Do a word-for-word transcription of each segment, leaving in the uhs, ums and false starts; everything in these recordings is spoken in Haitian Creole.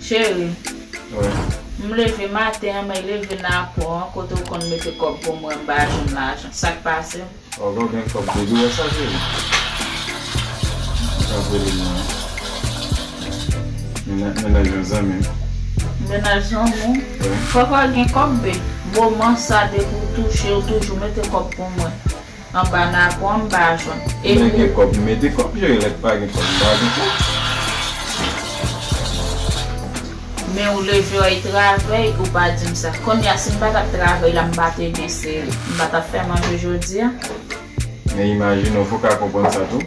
Cheri, wi, m leve maten an, mwen leve nan apò an, kote w konn mete kòb pou mwen, m pa jwenn lajan. Sa k pase? Ou gen kòb depi wè sa, cheri. Sa vle di mwen. Mennaj yon zanmi. Mennaj zanmi w? Wi. Fòk ou gen kòb, be. Moman sa, depi w touche, ou toujou mete kòb pou mwen. Anba nan apò an, m pa jwenn. Lè gen kòb, m mete kòb, cheri, lè pa gen kòb, m pa gen kòb. Men ou leve w al travay, ou pa di m sa. Kounye a, si m pa t ap travay la, m pa te gen seri. M pa t ap fè manje jodi a. Men imajine w, fòk ou ka konprann sa tou.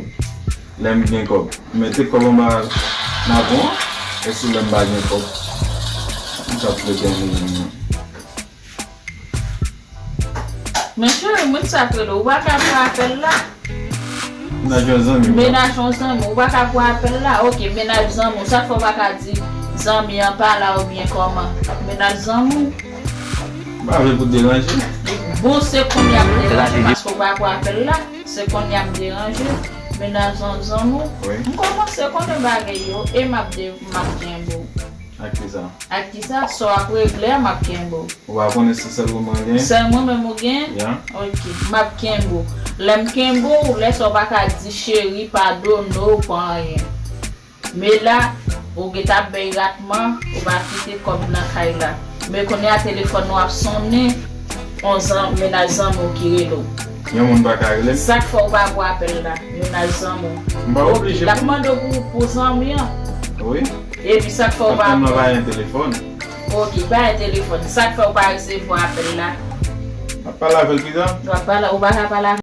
Lè m gen kòb, m mete kòb anba nan pon an, e si lè m pa gen kòb, m t ap plede anmède moun nan. Men cheri, moun sa k rele w, ou pa ka pran apèl la? Mennaj yon zanmi w. Mennaj yon zanmi w, ou pa ka pran apèl la? Oke, mennaj zanmi w, sa k fè w pa ka di zanmi an pa la oubyen kòman? Mennaj zanmi w. M pa vle pou deranje. Bon, se kounye a m deranje paske w pa pran apèl la. Se kounye a m deranje. Mennaj zanzanm ou. Wi. M kòmanse konnen bagay yo e m ap de, m ap kenbe w. Ak kisa? Ak kisa? Sa w ap regle a, m ap kenbe w. Ou pa konnen se sèl ou mwen gen? Sèl mwen menm ou gen? Ya. Oke, m ap kenbe w. Lè m kenbe w, lè sa w pa ka di cheri, padone w pou anyen. Men la, ou gentan ap bay ratman, ou pa kite kòb nan kay la. Men kounye a telefòn ou ap sonnen, yon zan, mennaj zanmi w ki rele w. Yon moun pa ka rele m? Sa k fè w pa pran apèl la, mennaj zanmi w. M pa oblije. L ap mande w pou, pou zanmi an. Wi. Epi sa k fè w pa. Patwon nan pa gen telefòn. Oke, pa gen telefòn. Sa k fè w pa resevwa apèl la? M ap pale avè l pita. W ap pale, ou pa ka pale